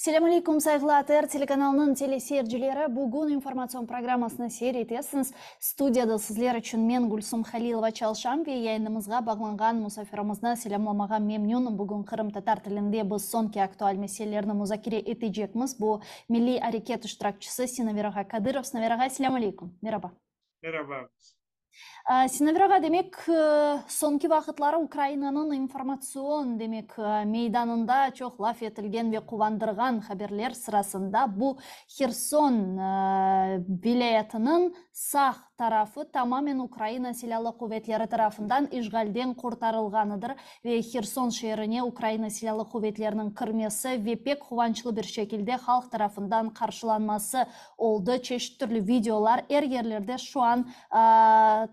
Selâm aleyküm, sayğılı ATR telekanalınıñ teleseyircileri! Bugün informatsion programmasını seyir etesiñiz. Studiyada sizler içün men, Gülsum Halilova, çalışam ve yayınımızğa bağlanğan musafirimizni selâmlamağa memnünim. Bugün qırımtatar tilinde biz soñki aktual meselelerni muzakere etecekmiz. Bu, milliy areket iştirakçisi Sinaver ağa Kadırov. Sinaver ağa, selâm aleyküm! Meraba! Meraba! Sinaver ağa, demek, soñki vaqıtları Ukrainanıñ informatsion, demek, meydanında çoq laf etilgen ve quvandırğan haberler sırasında bu Herson vilâyetiniñ sağ tarafı tamamen Ukraina Silâlı Quvetleri tarafından işğalden qurtarılğanıdır ve Herson şeerine Ukraina Silâlı Quvetleriniñ kirmesi ve pek quvançlı bir şekilde halq tarafından qarşılanması oldı, çeşit türlü videolar er yerlerde şu an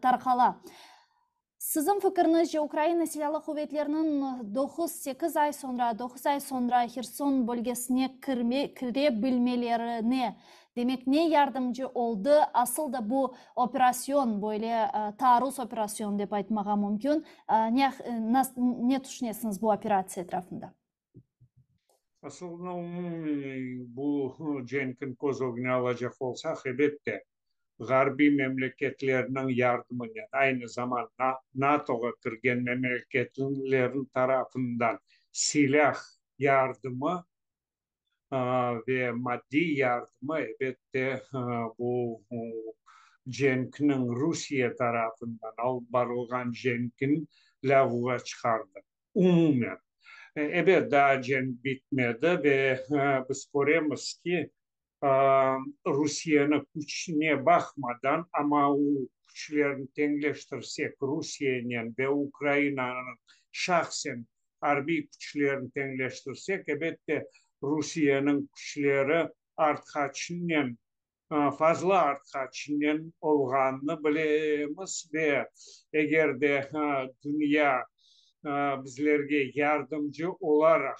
tarqala. Siziñ fikiriñizce, Ukraina Silâlı Quvetleriniñ doquz, sekiz ay soñra, doquz ay soñra Herson bölgesine kirme, kire bilmelerine, demek, ne yardımcı oldı? Asıl da bu operasyon, böyle taarruz operasyon dep aytmağa mümkün. Ne, ne tüşünesiñiz bu operatsiya etrafında? Asılında umumiy bu cenkni köz ögüne alacaq olsaq, ebette, ğarbiy memleketlerniñ yardımınen, aynı zamanda NATOğa kirgen memleketlerniñ tarafından silâh yardımı ve maddiy yardımı, ebette, bu cenkniñ, Rusiye tarafından alıp barılğan cenkniñ lâğuğa çıqardı. Umumen, ebet, daa cenk bitmedi ve biz köremiz ki, Rusiyeni küçüne baqmadan, amma o küçlerini teñleştirsek Rusiyenen ve Ukrainanıñ şahsen arbiy küçlerini teñleştirsek, ebette, Rusiyeniñ küçleri artqaçınen fazla artqaçınen olğanını bilemiz ve eger de dünya bizlerge yardımcı olaraq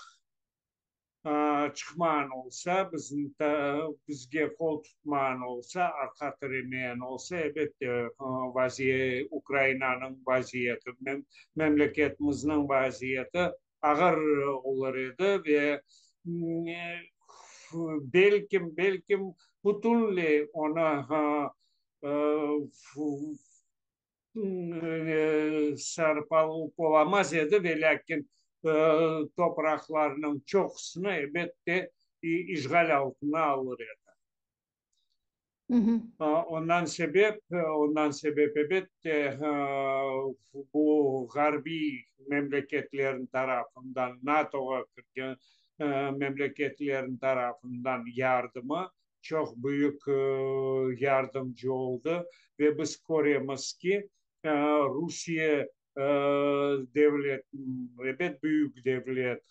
çıqmağan olsa, bizge qol tutmağan olsa, arqa tiremeyen olsa, elbette, Ukrainanıñ vaziyeti, memleketimizniñ vaziyeti ağır olur edi ve belkim, belkim bütünley onı sarıp alıp olamaz edi, ve lâkin topraqlarnıñ çoqusını, elbette, işğal altına alır edi. Ondan sebep, ondan sebep, elbette, bu ğarbiy memleketlerniñ tarafından, NATOğa kirgen memleketlerniñ tarafından yardımı çoq büyük yardımcı oldı ve biz köremiz ki, Rusiye devlet, ebet, büyük devlet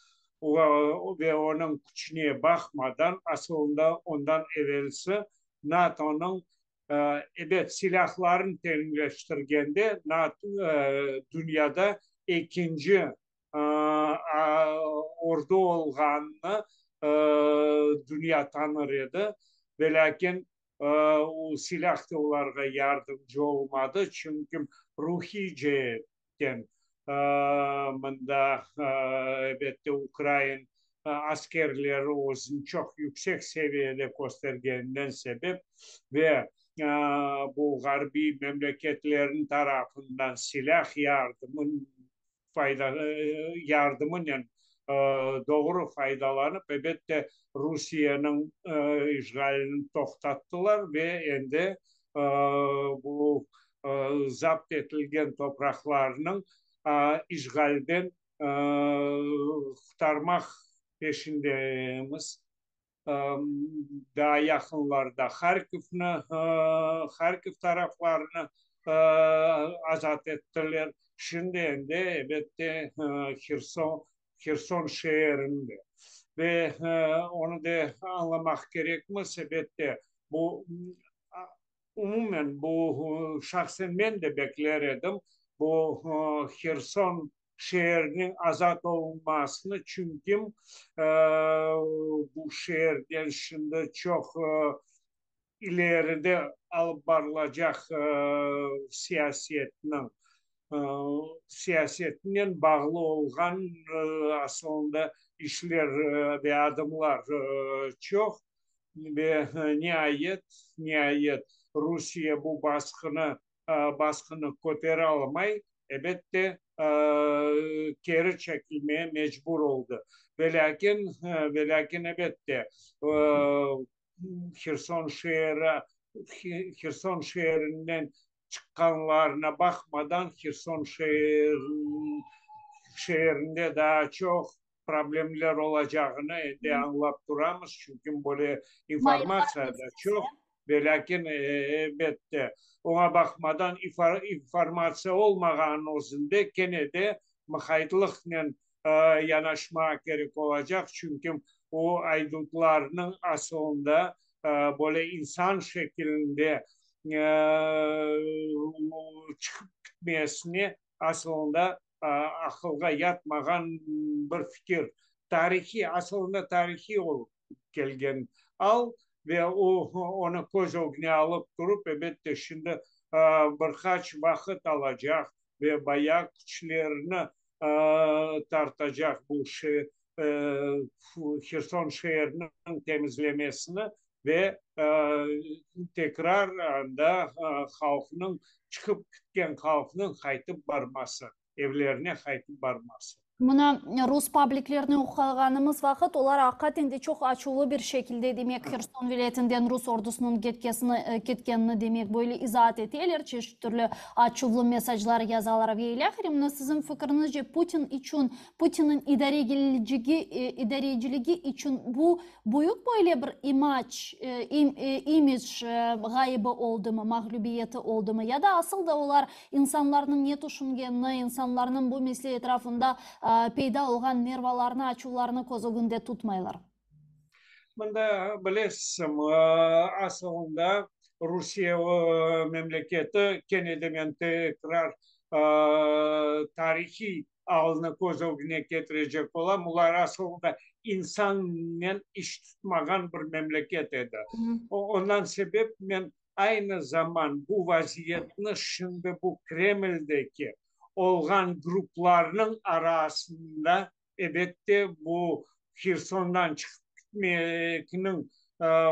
ve onıñ küçüne baqmadan, asılında ondan evelsi NATOnıñ, ebet, silâhlarını teñleştirgende NATO dünyada ekinci ordu olğanını dünya tanır edi, velâkin o silâh da olarğa yardımcı olmadı, çünki ruhiy ceetten mında, elbette, ukrain askerleri özüni çoq yüksek seviyede köstergeninden sebep ve bu ğarbiy memleketlerniñ tarafından silâh yardımı yardımınen doğru faydalanıp, elbette, Rusiyeniñ işğalini toqtattılar ve endi bu zapt etilgen topraqlarnıñ işğalden qurtarmaq peşindemiz. Daa yaqınlarda Harkovnı, Harkov taraflarını azat ettiler. Şimdi endi, elbette, Herson, Herson şeerini de. Ve onı da añlamaq kerekmiz, elbette, bu umumen, bu şahsen men de bekler edim, bu Herson şeeriniñ azat olunmasını, çünki bu şeerden şimdi çoq ileride alıp barılacaq siyasetniñ siyasetinen bağlı olğan asılında. işler ve adımlar çoq. Ve niayet, niayet, Rusiye bu basqını, basqını köteralmay, ebette, keri çekilmeye mecbur oldı. Velâkin, velâkin, ebette, Herson şeeri, Herson şeerinden çıqqanlarına baqmadan, Herson şeerinde daa çoq problemler olacağını endi añlap turamız, çünki böyle informatsiya da çoq, velâkin, elbette, oña baqmadan, informatsiya olmağanınıñ özünde kene de mıqaytlıqnen yanaşmağa kerek olacaq, çünki o aydutlarnıñ asılında böyle insan şekilinde çıqıp ketmesine asılında aqılğa yatmağan bir fikir. Tarihiy, asılında tarihiy olıp kelgen al ve o, onı köz ögüne alıp turıp, ebette, şimdi bir qaç vaqıt alacaq ve bayağı küçlerini tartacaq bu Herson şeeriniñ temizlemesini ve tekrar anda halqnıñ, çıqıp ketken halqnıñ qaytıp barması, evlerine qaytıp barması. Mına, rus pabliklerini oquğanımız vaqıt, olar aqiqaten de çoq açuvlı bir şekilde, demek, Herson vilâyetinden rus ordusınıñ ketkesini, ketkenini, demek, böyle izaat eteler, çeşit türlü açuvlı mesajlar yazalar ve ilâhre. Mına, siziñ fikriñizce, Putin içün, Putinniñ idareciligi içün bu Büyük böyle bir imac, imidj ğayıbı oldımı, mağlübiyeti oldımı ya da asıl da olar insanlarnıñ ne tüşüngenini, insanlarnıñ bu mesele etrafında peyda olğan nervalarını, açuvlarını köz ögünde tutmaylar? Mında, bilesiñ, asılında Rusiye memleketi, kene de men tekrar tarihiy alnı köz ögüne ketirecek olam, olar asılında insannen iş tutmağan bir memleket edi. Ondan sebep men aynı zaman bu vaziyetni şimdi bu Kremldeki olğan gruplarnıñ arasında, ebette, bu Hersondan çıqıp ketmekniñ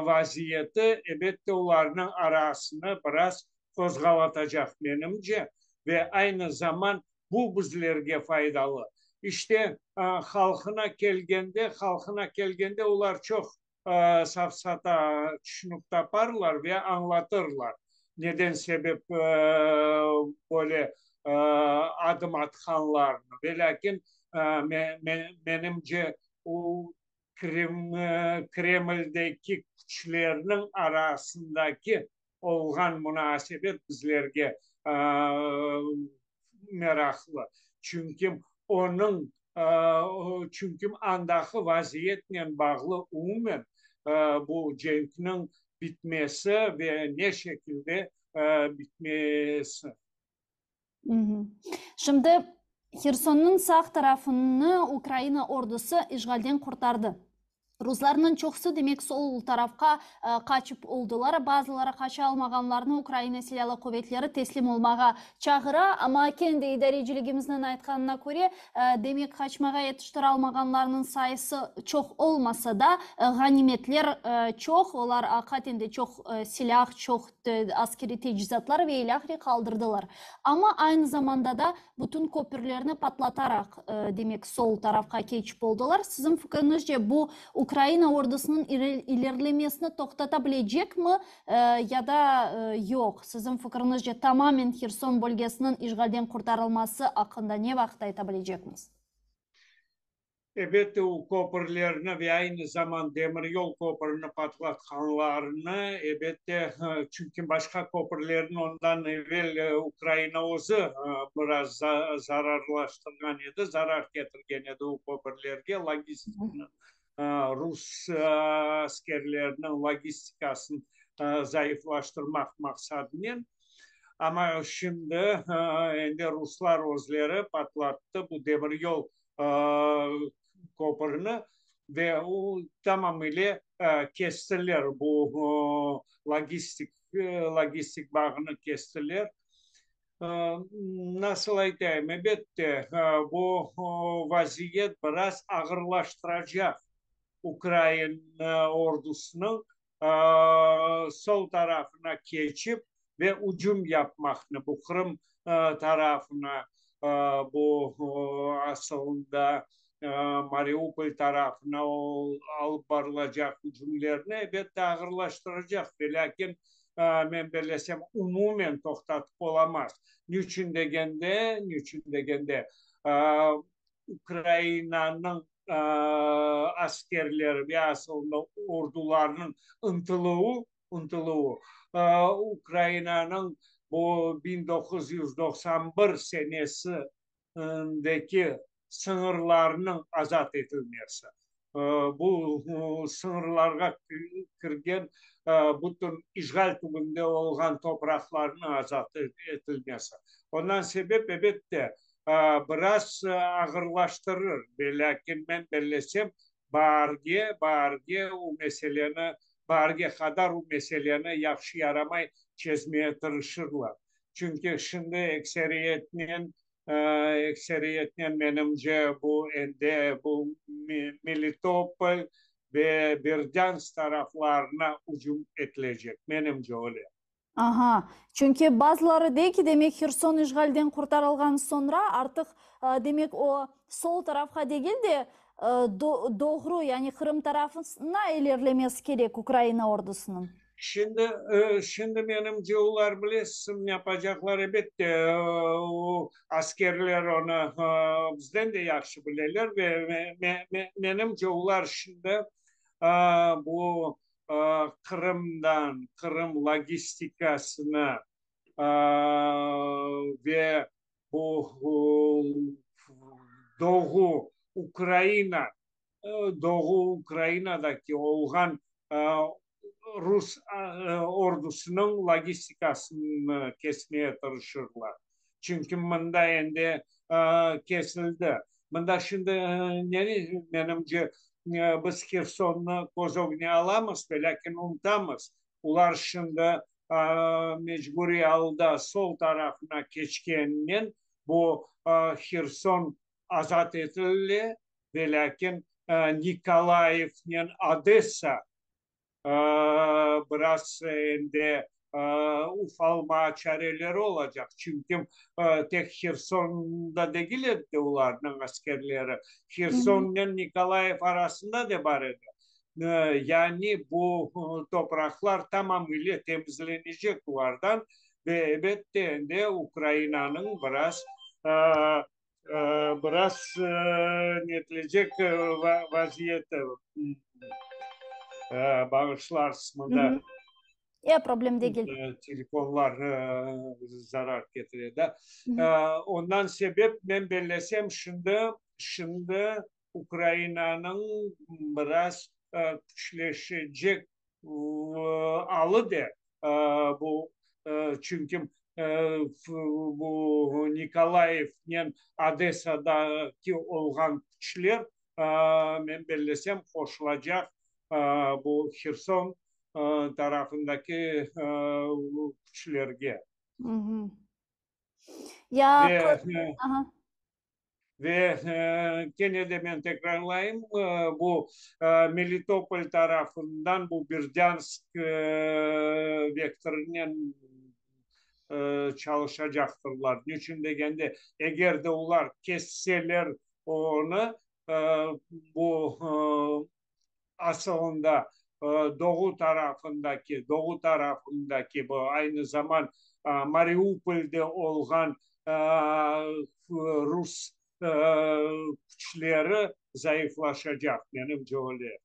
vaziyeti, ebette, olarnıñ arasını biraz qozğalatacaq, menimce, ve aynı zaman Bu bizlerge faydalı. İşte, halqına kelgende, halqına kelgende olar çoq safsata tüşünip taparlar ve añlatırlar, neden sebep böyle adım atqanlarını. Velâkin, menimce, o Kremldeki küçlerniñ arasındaki olğan munasebet bizlerge meraqlı, çünki onıñ, çünki andaki vaziyetnen bağlı umumen bu cenkniñ bitmesi ve ne şekilde bitmesi. Şimdi Hersonnıñ sağ tarafını Ukraina ordusı işğalden qurtardı. Ruslarnıñ çoqusı, demek, sol tarafqa qaçıp oldılar. Bazıları qaça almağanlarnı Ukraina Silâlı quvetleri teslim olmağa çağıra. Amma kendi idareciligimizniñ aytqanına köre, demek, qaçmağa yetiştiralmağanlarnıñ sayısı çoq olmasa da, ğanimetler çoq, olar aqiqaten de çoq silâh, çoq askeriy tecizatlar ve ilâhre qaldırdılar. Amma aynı zamanda da bütün köpürlerni patlataraq, demek, sol tarafqa keçip oldılar. Siziñ fikriñizce, bu Ukraina ordusınıñ ilerlemesini toqtata bilecekmi ya da yoq? Siziñ fikriñizce, tamamen Herson bölgesiniñ işğalden qurtarılması aqqında ne vaqıt ayta bilecekmiz? Ebette, o köpürlerni ve aynı zaman demiryol köpürini patlatqanlarını, ebette, çünki başqa köpürlerni ondan evel Ukraina özü biraz zararlaştırğan edi, zarar ketirgen edi o köpürlerge, logistikni, rus askerleriniñ logistikasını zayıflaştırmaq maqsadınen. Amma şimdi endi ruslar özleri patlattı bu demiryol köpürni ve o tamamile kestiler, bu logistik logistik bağını kestiler. Nasıl aytayım, ebette, bu vaziyet biraz ağırlaştıracaq ukrain ordusınıñ sol tarafına keçip ve ücüm yapmaqnı, bu Qırım tarafına, bu asılında Mariupol tarafına alıp barılacaq ücümlerni, ebette, ağırlaştıracaq. Velâkin, men bellesem, umumen toqtatıp olamaz. Niçün degende, niçün degende, Ukrainanıñ askerleri ve asılında ordularınıñ ıntıluvı, ıntıluvı, Ukrainanıñ bu 1991 senesindeki sıñırlarınıñ azat etilmesi, bu sıñırlarğa kirgen bütün işğal tübünde olğan topraqlarnıñ azat etilmesi. Ondan sebep, ebette, biraz ağırlaştırır, velâkin men bellesem, baarge, baarge o meseleni, baarge qadar o meseleni yahşı-yaramay çezmeye tırışırlar. Çünki şimdi ekseriyetnen Ekseriyetnen, menimce, bu endi bu Melitopol ve Berdânsk taraflarına ücüm etilecek, menimce, öyle. Aha, çünki bazıları dey ki, demek, Herson işğalden qurtarılğan soñra artıq, demek, o, sol tarafqa degil de, doğru, yani Qırım tarafına ilerlemesi kerek Ukraina ordusınıñ. Şimdi, şimdi menimce, olar bilesiñ ne yapacaqlar, elbette, o askerler onı bizden de yahşı bileler ve menimce, olar şimdi bu Qırımdan, Qırım logistikasını ve bu Doğu Ukraina Doğu Ukrainadaki olğan rus ordusınıñ logistikasını kesmeye tırışırlar. Çünki mında endi kesildi. Mında şimdi neni, menimce, biz Hersonnı köz ögüne alamız ve lâkin unutamız, olar şimdi mecburiy alda sol tarafına keçkeninen bu Herson azat etildi, velâkin Nikolayevnen Odessa biraz endi ufalma çareleri olacaq, çünki tek Hersonda degil edi olarnıñ askerleri, Hersonnen Nikolayev arasında da bar edi. Yani bu topraqlar tamamile temizlenecek olardan ve elbette endi Ukrainanıñ biraz Biraz netilecek vaziyeti, bağışlarsız, mında Ya, problem degil. Telefonlar zarar ketire da. Ondan sebep men bellesem, şimdi, şimdi Ukrainanıñ biraz küçleşecek alı de bu, çünki bu Nikolayevnen Odessadaki olğan küçler, men bellesem, qoşulacaq bu Herson tarafındaki küçlerge. Ya, Ve kene de men tekrarlayım, bu Melitopol tarafından bu Berdânsk vektorınen çalışacaqtırlar. Niçün degende, eger de olar kesseler onı, bu asılında doğu tarafındaki, doğu tarafındaki, bu aynı zaman Mariupolde olğan rus küçleri zayıflaşacaq, menimce öyle.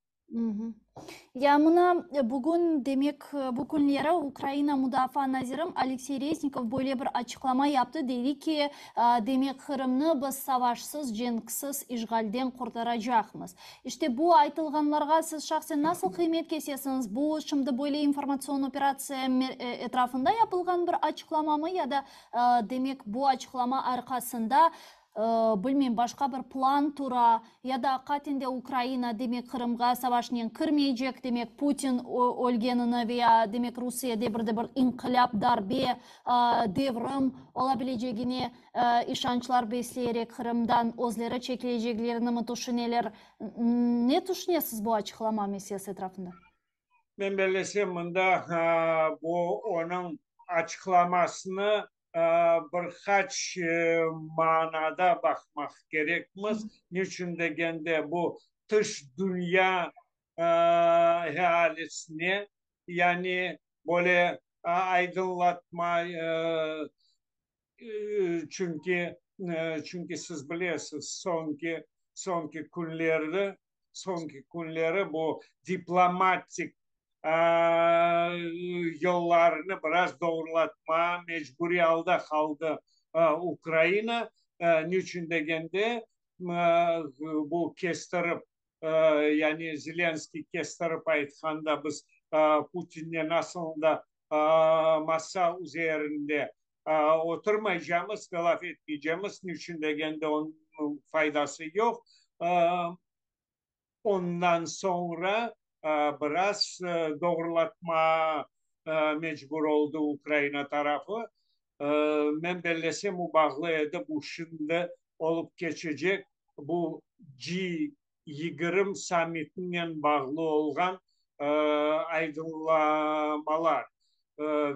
Ya mına bugün, demek, bu künleri Ukraina Mudafaa naziri Aleksey Reznikov böyle bir açıqlama yaptı, dedi ki, demek, Qırımnı biz savaşsız, cenksiz işğalden qurtaracaqmız. İşte bu aytılğanlarğa siz şahsen nasıl qıymet kesesiñiz? Bu şimdi böyle informatsion operatsiya etrafında yapılğan bir açıqlamamı ya da, demek, bu açıqlama arqasında. Bilmeyim, başqa bir plan tura, ya da aqiqaten de Ukraina, demek, Qırımğa savaşnen kirmeycek, demek, Putin ölgenini ve ya, demek, Rusiyede bir de bir inqilâp, darbe, devrim ola bilecegine işançlar besleyerek Qırımdan özleri çekileceklerini mi tüşüneler? Ne tüşünesiz bu açıqlama meselesi etrafında? Men bellesem, mında bu onıñ açıqlamasını bir qaç manada baqmaq kerekmiz. Niçün degende, bu tış dünya ealisine, yani böyle aydınlatma, çünki, çünki siz bilesiz, soñki, soñki künleri, soñki künleri bu diplomatik yollarını biraz doğrulatma mecburiy alda qaldı Ukraina. Niçün degende, bu kestirip, yani Zelenskıy kestirip aytqanda, biz Putinnen asılında masa üzerinde oturmaycamız ve laf etmeycemiz, niçün degende, onıñ faydası yoq. Ondan soñra biraz doğrulatma mecbur oldı Ukraina tarafı. Men bellesem, o bağlı edi bu şimdi olıp keçecek bu G 20 sammitinen bağlı olğan aydınlamalar.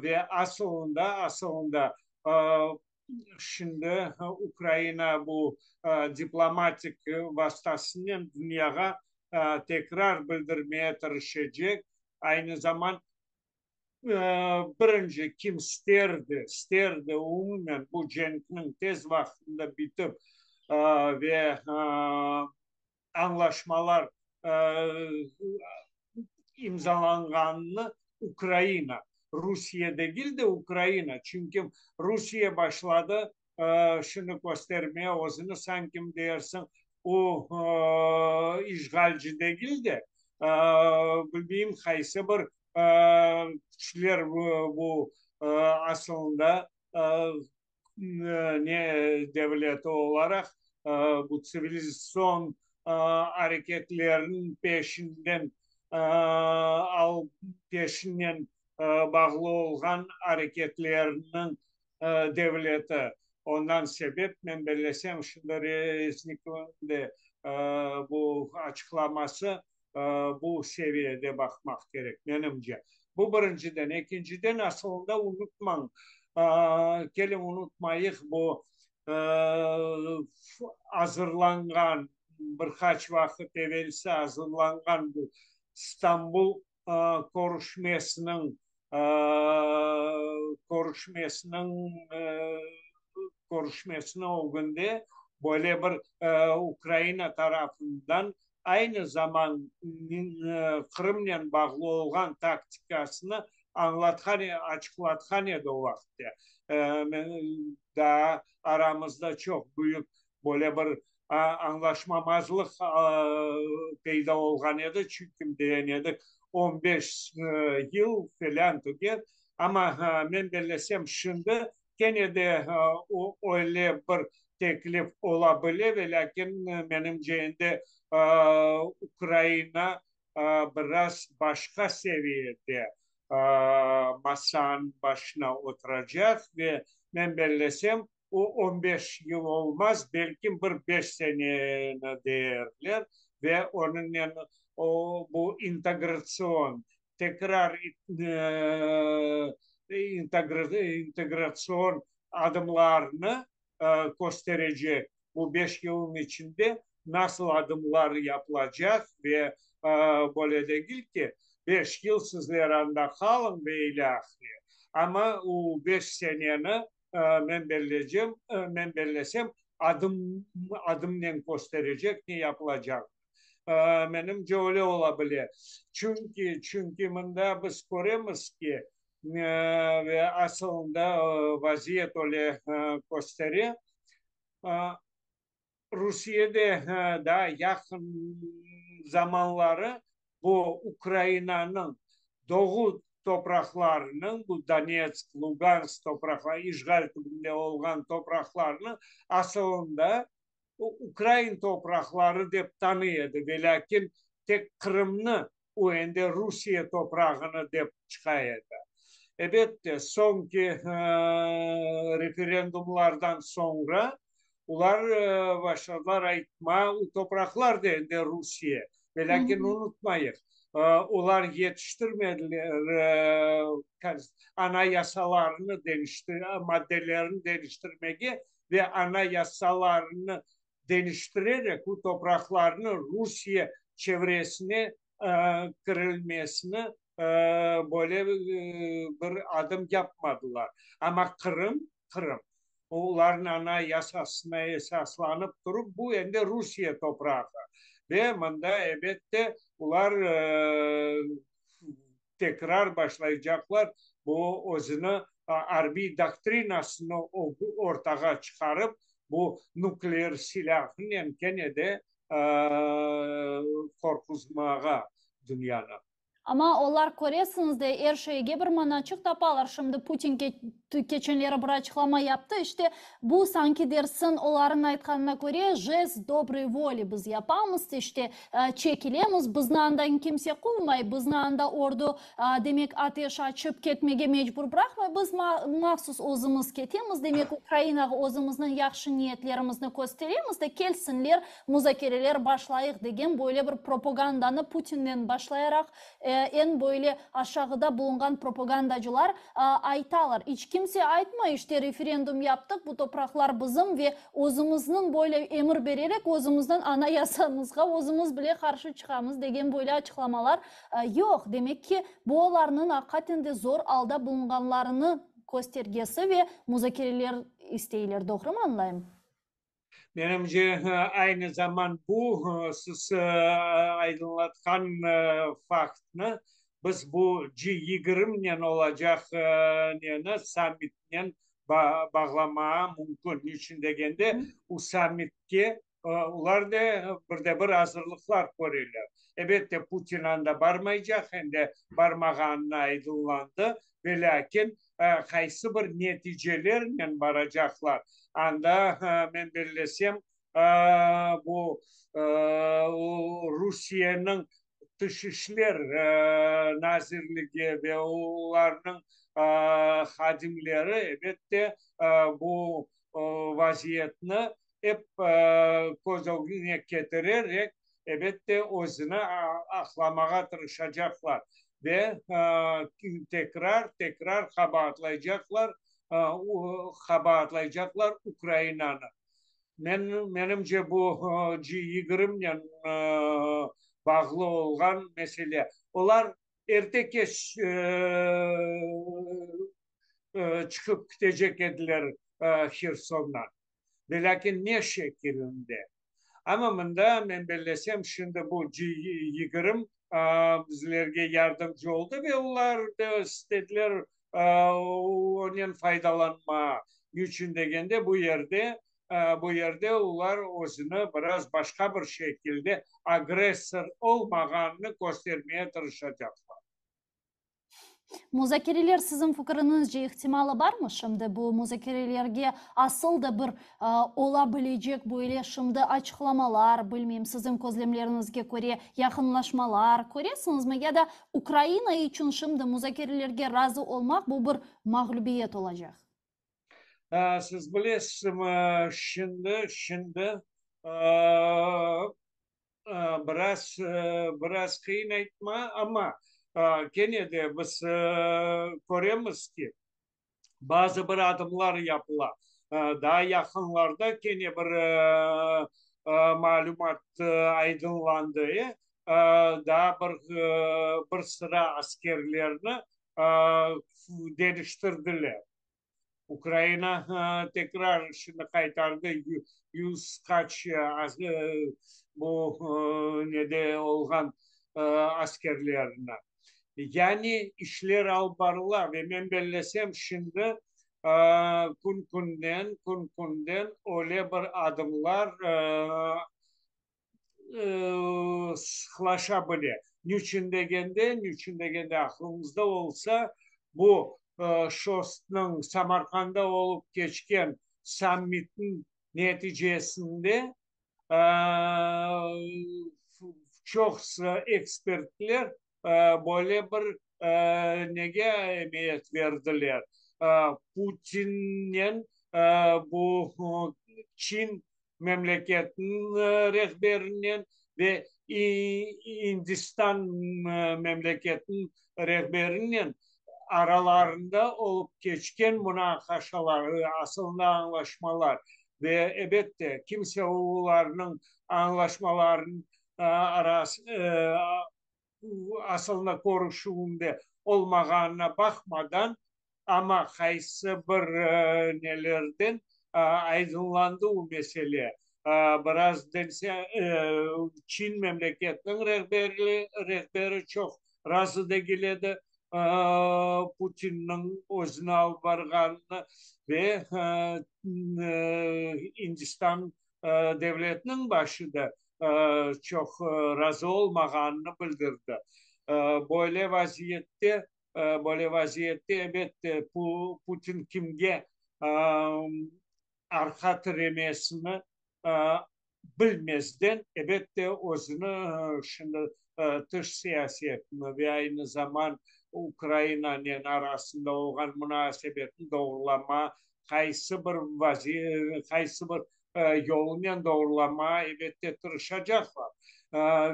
Ve asılında, asılında Şimdi Ukraina bu diplomatik vastasınen dünyağa tekrar bildirmeye tırışacaq. Aynı zaman birinci kim isterdi, isterdi umumen bu cenkniñ tez vaqtında bitip ve añlaşmalar imzalanğanını Ukraina, Rusiye degil de Ukraina, çünki Rusiye başladı şunı köstermeye, özüni sankim dersiñ o işğalci degil de, bilmeyim qaysı bir küçler bu asılında ne devleti olaraq bu tsivilizatsion areketlerniñ peşinden peşinen bağlı olğan areketlerniñ devleti. Ondan sebep, men bellesem, şimdi Reznikovnıñ de bu açıqlaması bu seviyede baqmaq kerek, menimce. Bu birinciden. Ekinciden, asılında unutmañ, keliñ unutmayıq, bu azırlanğan, bir qaç vaqıt evelsi azırlanğan bu İstanbul körüşmesiniñ körüşmesiniñ körüşmesiniñ ögünde böyle bir Ukraina tarafından aynı zaman Qırımnen bağlı olğan taktikasını añlatqan, açıqlatqan edi o vaqıtte. Daa aramızda çoq büyük böyle bir añlaşmamazlıq peyda olğan edi, çünki degen edik, on beş yıl felân tügel, amma men bellesem, şimdi kene de öyle bir teklif ola bile, velâkin menimce endi Ukraina biraz başqa seviyede masanıñ başına oturacaq ve men bellesem, O on beş yıl olmaz, belkim bir beş seneni deyerler ve onıñnen o bu integratsion, tekrar integratsion adımlarnı kösterecek. Bu beş yılnıñ içinde nasıl adımlar yapılacaq ve böyle degil ki, beş yıl sizler anda qalıñ ve ilâhre, amma o beş seneni Men bellecem, men bellesem, adım, adımnen kösterecek ne yapılacağını. Menimce, öyle ola bile. Çünki, çünki mında biz köremiz ki, ve asılında vaziyet öyle köstere, Rusiyede daa yaqın zamanları bu Ukrainanıñ doğu topraqlarınıñ, bu Donetsk, Lugansk topraqları, işğal tübünde olğan topraqlarnıñ asılında. ukrain topraqları dep tanıy edi, velâkin tek Qırımnı o endi Rusiye toprağını dep çıqa edi. Ebette, soñki referendumlardan soñra olar başladılar aytma, o topraqlar da endi Rusiye. Velâkin unutmayıq, olar yetiştirmediler anayasalarını maddelerini deñiştirmege ve anayasalarını deñiştirerek bu topraqlarnı Rusiye çevresine kirilmesini böyle bir adım yapmadılar. Amma Qırım, Qırım, olarnıñ anayasasına esaslanıp turıp, bu endi Rusiye toprağı ve mında, ebette, olar tekrar başlaycaqlar bu özüni arbiy doktrinasını ortağa çıqarıp, bu nukleer silâhınen kene de qorquzmağa dünyanı. Amma olar, köresiñiz de, er şeyge bir manaçıq tapalar. Şimdi Putin keçenleri bir açıqlama yaptı. İşte, bu, sanki dersiñ, olarnıñ aytqanına köre, jest dobroy voli biz yapamız, işte, çekilemiz, bizni andan kimse quvmay, bizni anda ordu, demek, ateş açıp ketmege mecbur bıraqmay, biz mahsus özümiz ketemiz, demek, Ukrainağa özümizniñ yahşı niyetlerimizni kösteremiz de, kelsinler, muzakereler başlayıq degen böyle bir propagandanı Putinden başlayaraq eñ böyle aşağıda bulunğan propagandacılar aytalar. İç kimse aytmay, işte referendum yaptıq, bu topraqlar bizim ve özümizniñ böyle emir bererek özümizniñ anayasamızğa özümiz bile qarşı çıqamız degen böyle açıqlamalar yoq. Demek ki, bu olarnıñ aqiqaten de zor alda bulunğanlarını köstergesi ve muzakereler isteyler. Doğrumı añlayım? Menimce, aynı zaman bu siz aydınlatqan faktnı biz bu G yigirminen olacaq neni, sammitnen bağlamağa mümkün. Niçün degende, o sammitke olar da bir de bir azırlıqlar köreler. Ebette, Putin anda barmaycaq, em de barmağanını aydınlandı, velâkin qaysı bir neticelernen baracaqlar, anda, men bellesem, bu Rusiyeniñ Tış işler nazirligi ve olarnıñ hadimleri, elbette, bu vaziyetni ep köz ögüne ketirerek, elbette, özüni aqlamağa tırışacaqlar ve tekrar, tekrar qabaatlaycaqlar, qabaatlaycaqlar Ukrainanı. Men, menimce, bu G yigirminen bağlı olğan mesele. Olar erte-keç çıqıp ketecek ediler Hersondan. Velâkin ne şekilinde? Amma mında, men bellesem, şimdi bu G 20 bizlerge yardımcı oldı ve olar da istediler onen faydalanmağa. Niçün degende, bu yerde, bu yerde olar özüni biraz başqa bir şekilde agressor olmağanını köstermeye tırışacaqlar. Muzakereler siziñ fikiriñizce ihtimalı barmı şimdi bu muzakerelerge asıl da bir ola bilecek böyle şimdi açıqlamalar, bilmeyim, siziñ közlemleriñizge köre yaqınlaşmalar köresiñizmi ya da Ukraina içün şimdi muzakerelerge razı olmaq bu bir mağlübiyet olacaq? Siz bilesizmi, şimdi, şimdi Biraz, biraz qıyın aytma, amma kene de biz köremiz ki, bazı bir adımlar yapıla. Daa yaqınlarda kene bir malümat aydınlandı, daa bir bir sıra askerlerni deñiştirdiler. Ukraina tekrar şimdi qaytardı yüz qaç bu nede olğan askerlerini. Yani işler alıp barıla ve men bellesem şimdi kün-künden, kün-künden öyle bir adımlar sıqlaşa bile. Niçün degende, niçün degende, aqlıñızda olsa, bu ŞOSTnıñ Samarqanda olıp keçken sammitniñ neticesinde. Çoqusı ekspertler böyle bir nege emiyet berdiler, Putinnen bu Çin memleketiniñ rehberinen ve İndistan memleketiniñ rehberinen aralarında olıp keçken munaqaşalar, asılında añlaşmalar ve, ebette, kimse olarnıñ añlaşmalarınıñ asılında körüşüvinde olmağanına baqmadan, amma qaysı bir nelerden aydınlandı bu mesele. Biraz Çin memleketiniñ rehberi çoq razı degil edi Putinniñ özüni alıp barğanını ve İndistan devletiniñ başı da çoq razı olmağanını bildirdi. Böyle vaziyette, böyle vaziyette, elbette, Putin kimge arqa tiremesini bilmezden, elbette, özüni şimdi tış siyasetini ve aynı zaman Ukrainanen arasında olğan munasebetni doğrulama, qaysı bir qaysı bir yolunen doğrulamağa, elbette, tırışacaqlar.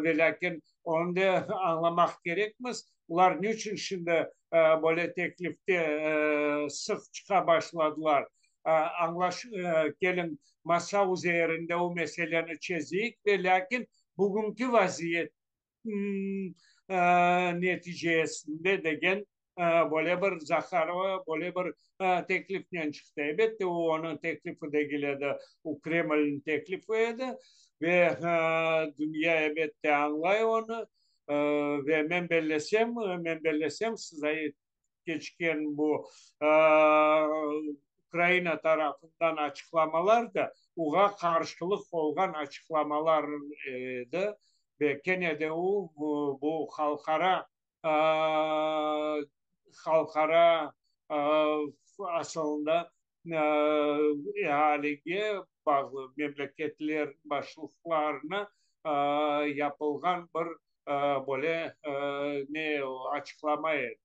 Velâkin, onı da añlamaq kerekmiz, olar niçün şimdi böyle teklifte sıq çıqa başladılar? Añlaş, keliñ, masa üzerinde o meseleni çezeyik, ve lâkin bugünki vaziyet neticesinde degen böyle bir Zaharova böyle bir teklifnen çıqtı. Elbette, o onıñ teklifi degil edi, o Kremlniñ teklifi edi ve dünya, elbette, añlay onı ve men bellesem, men bellesem, siz keçken bu Ukraina tarafından açıqlamalar da oğa qarşılıq olğan açıqlamalar edi ve kene de o bu halqara halqara asılında ealige bağlı memleketler başlıqlarına yapılğan bir böyle ne açıqlama edi.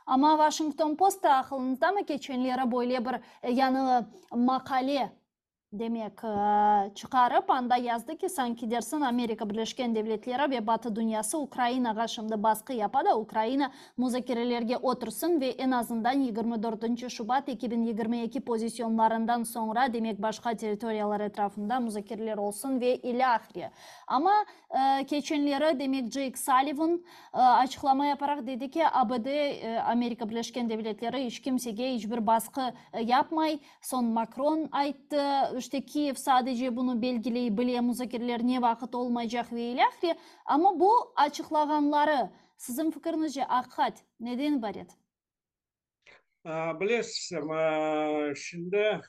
Amma Washington Post da aqılıñızdamı keçenleri böyle bir yañı maqale demek çıqarıp, anda yazdı ki, sanki dersiñ Amerika Birleşken Devletleri ve Batı dünyası Ukrainağa şimdi basqı yapa da, Ukraina muzakerelerge otursın ve eñ azından 24 şubat 2022 pozisyonlarından soñra, demek başqa territoriyalar etrafında muzakereler olsun ve ilâhre. Amma keçenleri, demek, Ceyk Sallivan açıqlama yaparaq dedi ki, ABD, Amerika Birleşken Devletleri, iç kimsege iç bir basqı yapmay. Soñ Makron ayttı, işte Kiyev sadece bunı belgiley bile, muzakereler ne vaqıt olmaycaq ve ilâhre. Amma bu açıqlağanları, siziñ fikiriñizce, aqiqat neden ibaret? Bilesiz, şimdi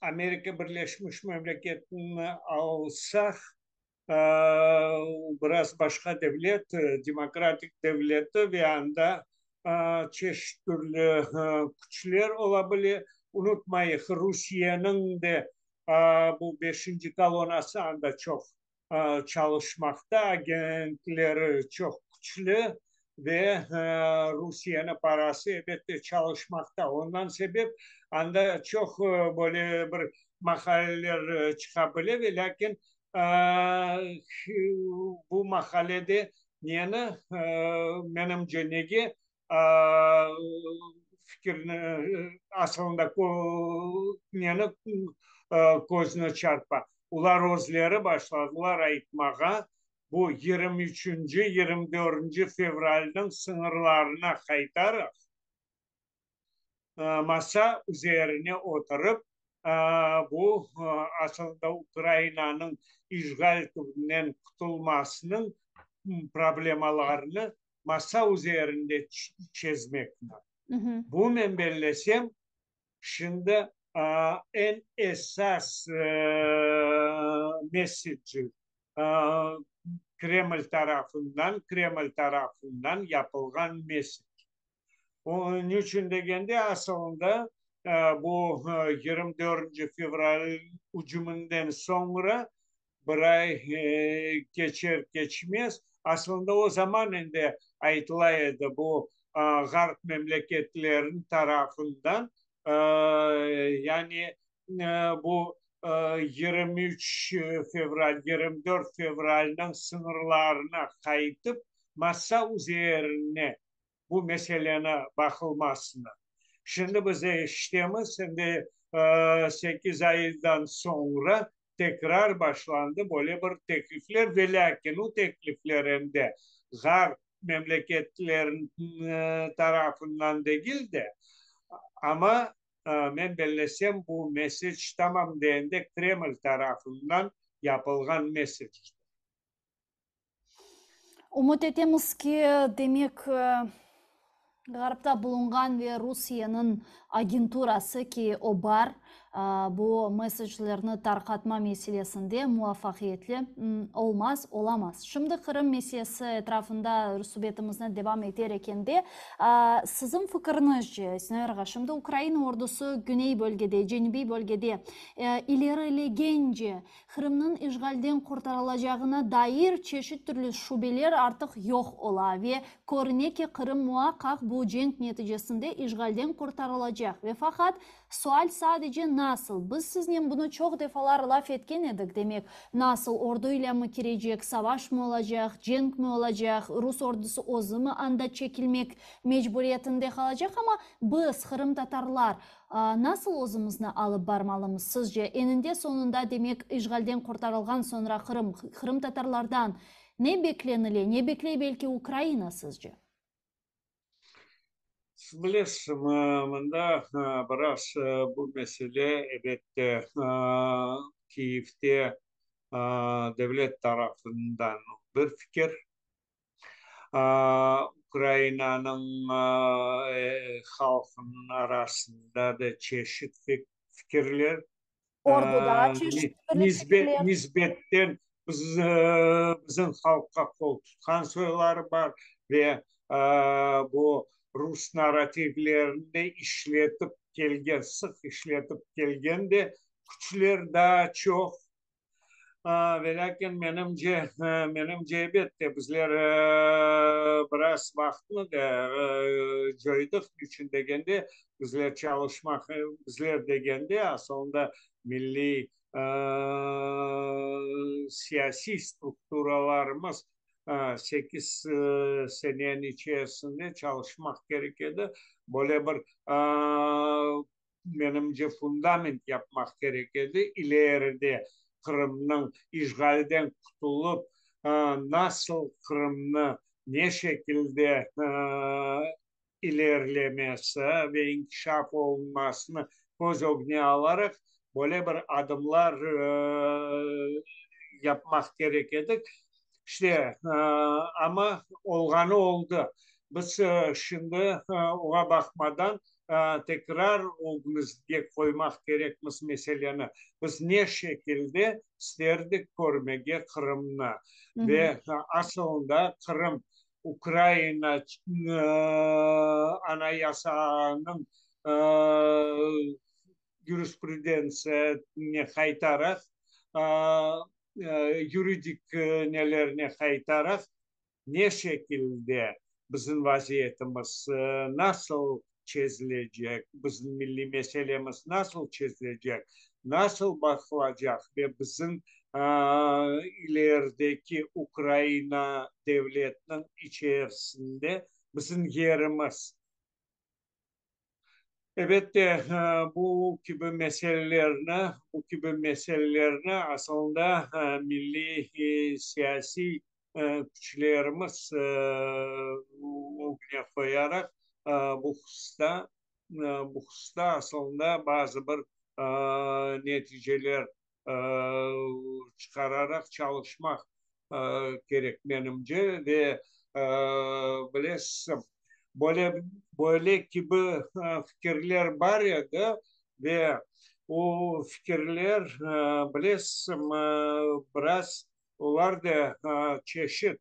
Amerika Birleşmiş Memleketini alsaq, biraz başqa devlet, demokratik devleti ve anda çeşit türlü küçler ola bile. Unutmayıq, Rusiyeniñ de bu beşinci kolonnası anda çoq çalışmaqta, agentleri çoq küçlü ve Rusiyeniñ parası, elbette, çalışmaqta. Ondan sebep anda çoq böyle bir maqaleler çıqa bile, ve lâkin bu maqalede neni, menimce, nege fikirni, asılında neni közüne çarpa? Olar özleri başladılar aytmağa, bu 23-nci, 24-nci fevralniñ sıñırlarına qaytaraq, masa üzerine oturıp, bu asılında Ukrainanıñ işğal tübünden qutulmasınıñ problemalarını masa üzerinde çezmekni. Bu, men bellesem, şimdi eñ esas messeci Kreml tarafından, Kreml tarafından yapılğan messec. Niçün degende, asılında. Bu 24 fevral ücüminden soñra bir ay keçer-keçmez, aslında o zaman endi aytıla edi, bu Ğarp memleketleriniñ tarafından, yani bu 23 fevral, 24 fevralniñ sıñırlarına qaytıp, masa üzerine bu meseleni baqılmasını. Şimdi biz eşitemiz, endi sekiz aydan soñra tekrar başlandı böyle bir teklifler, velâkin o teklifler endi Ğarp memleketleriniñ tarafından degil de, amma, men bellesem, bu messec tamam da endi Kreml tarafından yapılğan messecdir. Ümüt etemiz ki, demek, Ğarpta bulunğan ve Rusiyeniñ agenturası ki, o bar, bu meseclerni tarqatma meselesinde muvafaqiyetli olmaz, olamaz. Şimdi Qırım meselesi etrafında subetimizni devam eter ekende, siziñ fikiriñizce, Sinaver ağa, şimdi Ukraina ordusı güney bölgede, cenübiy bölgede ilerilegence, Qırımnıñ işğalden qurtarılacağına dair çeşit türlü şübeler artıq yoq ola ve körüne ki, Qırım muaqqaq bu cenk neticesinde işğalden qurtarılacaq ve faqat sual sadece nasıl? Biz siznen bunı çoq defalar laf etken edik, demek, nasıl, ordu ile mi kirecek, savaş mı olacaq, cenk mi olacaq, rus ordusı özü mi anda çekilmek mecburiyetinde qalacaq, amma biz, qırımtatarlar, Nasıl özümizni alıp barmalımız, sizce? Eninde-soñunda, demek, işğalden qurtarılğan soñra Qırım, qırımtatarlardan ne beklenile, ne bekley belki Ukraina, sizce? Siz bilesizmi, mında biraz bu mesele, elbette, Kiyevde devlet tarafından bir fikir, Ukrainanıñ halqınıñ arasında da çeşit fikirler. Orduda çeşit türlü fikirler. Nisbetten bizim halqqa qol tutqan soyları bar ve bu rus narrativlerini de işletip kelgen, sıq işletip kelgen de küçler daa çoq. Velâkin, menimce, menimce, elbette, bizler biraz vaqıtnı da coydıq, niçün degende, bizler çalışmaq, bizler degende, asılında, milliy siyasiy strukturalarımız sekiz seneniñ içerisinde çalışmaq kerek edi, böyle bir menimce, fundament yapmaq kerek edi, ileride Qırımnıñ işğalden qutulıp, nasıl Qırımnı ne şekilde ilerlemesi ve inkişaf olunmasını köz ögüne alaraq, böyle bir adımlar yapmaq kerek edik. İşte, amma olğanı oldı. Biz şimdi oña baqmadan, tekrar ögümizge qoymaq kerekmiz meseleni, biz ne şekilde isterdik körmege Qırımnı ve asılında Qırım Ukraina Anayasanıñ yurisprudentsiyasına qaytaraq, yuridik nelerine qaytaraq, Ne şekilde bizim vaziyetimiz nasıl çezilecek, bizim milliy meselemiz nasıl çezilecek, nasıl baqılacaq ve bizim ilerideki Ukraina devletiniñ içerisinde bizim yerimiz Elbette, bu kibi meselelerni, bu kibi meselelerni asılında milliy siyasiy küçlerimiz ögüne qoyaraq, bu hususta, bu hususta asılında bazı bir neticeler çıqararaq çalışmaq kerek, menimce, ve bilesiz, böyle, böyle kibi fikirler bar edi ve o fikirler, bilesiz, biraz olar da çeşit.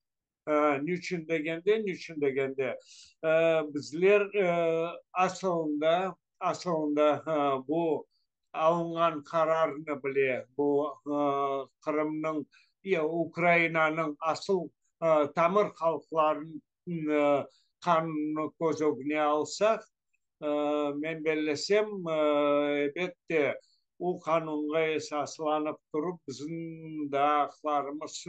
Niçün degende, niçün degende, bizler asılında. Asılında bu alınğan qararnı bile, bu Qırımnıñ, Ukrainanıñ asıl tamır halqlarınıñ qanunını köz ögüne alsaq, men bellesem, elbette, o qanunğa esaslanıp turıp, bizim daa aqlarımız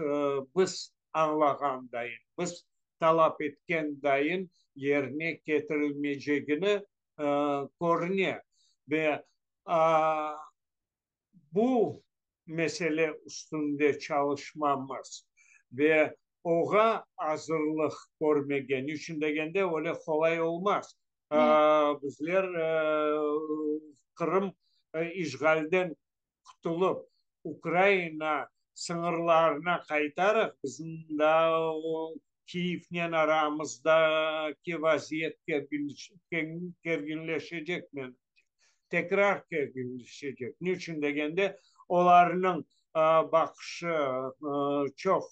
biz añlağan dayın, biz talap etken dayın yerine ketirilmeycegini körüne ve bu mesele üstünde çalışmamız ve oğa azırlıq körmege, niçün degende, öyle qolay olmaz. Bizler Qırım işğalden qutulıp, Ukraina sıñırlarına qaytarıq, bizim daa Kiyevnen aramızdaki vaziyet kerginleşecek, menimce, tekrar kerginleşecek. Niçün degende, olarnıñ baqışı çoq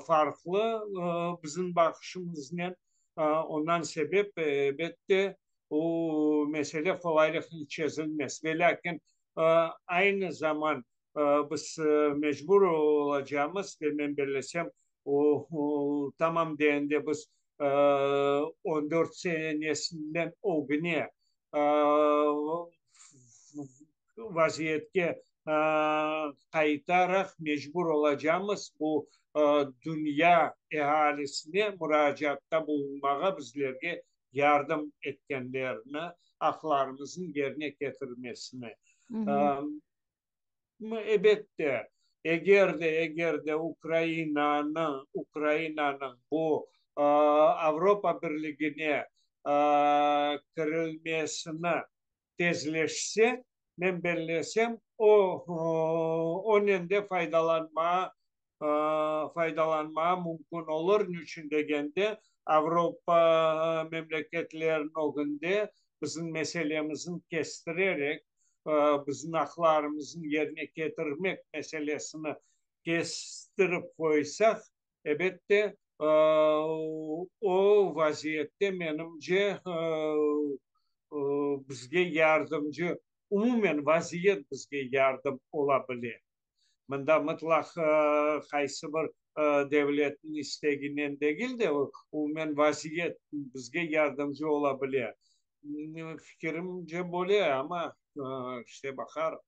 farqlı bizim baqışımıznen, ondan sebep, elbette, o mesele qolaylıqnen çezilmez. Velâkin, aynı zaman biz mecbur olacağımız, ve men bellesem, o, tamam degende biz on dört senesinden ögüne vaziyetke qaytaraq mecbur olacağımız bu dünya ealisine muracaatta bulunmağa, bizlerge yardım etkenlerini, aqlarımıznıñ yerine ketirmesini. Ebette, eger de, eger de Ukrainanıñ, Ukrainanıñ bu Avropa Birligine kirilmesini tezleşse, men bellesem, o, onen de faydalanmağa, faydalanmağa mümkün olur, niçün degende, Avropa memleketleriniñ ögünde bizim meselemizni kestirerek, bizim aqlarımıznı yerine ketirmek meselesini kestirip qoysaq, Ebette, o vaziyette, menimce, bizge yardımcı, umumen vaziyet bizge yardım ola bile. Mında mıtlaq qaysı bir devletniñ isteginen degil de, umumen vaziyet bizge yardımcı ola bile. Fikirimce böyle, amma, işte, baqarıq.